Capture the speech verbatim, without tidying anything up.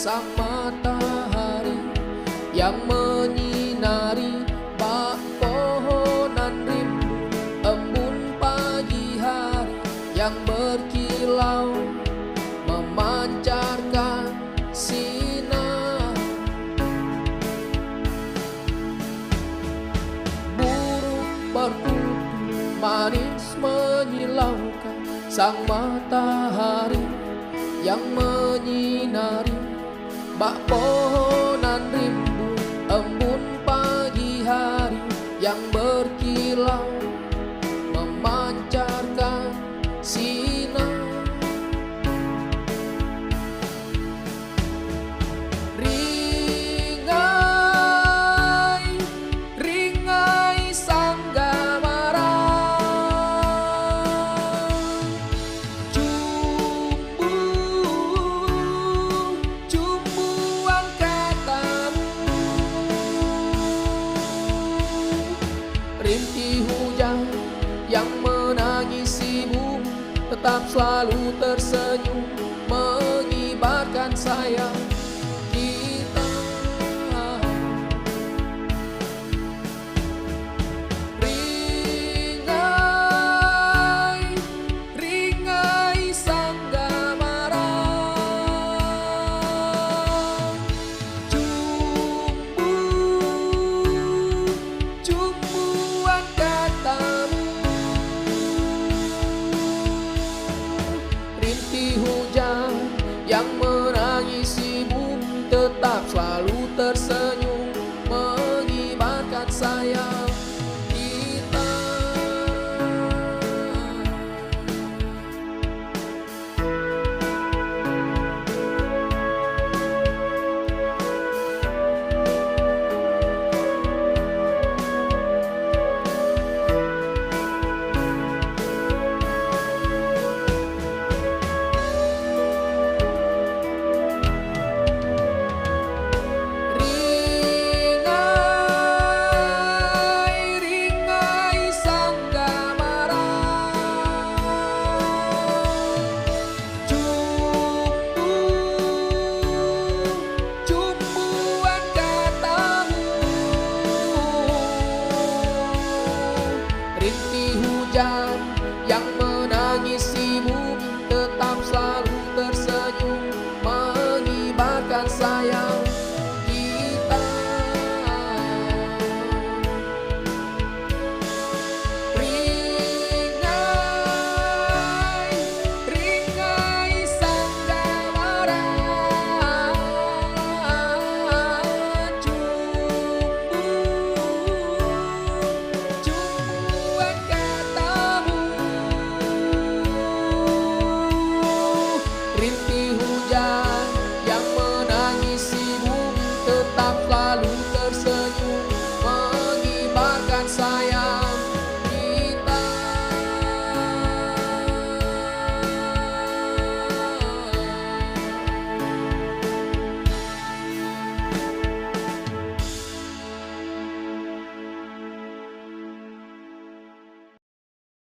Sang matahari yang menyinari bak pohon nan rimbun, embun pagi hari yang berkilau memancarkan sinar. Burung bertutur manis menyilaukan, sang matahari yang menyinari bak pohon nan rimbun, embun pagi hari yang berkilau memancarkan sinar. Ringai, ringai sang gamara. Cumbu, cumbu angkat tamu. Rintik hujan yang menangisi bumi tetap selalu tersenyum, mengibarkan sayap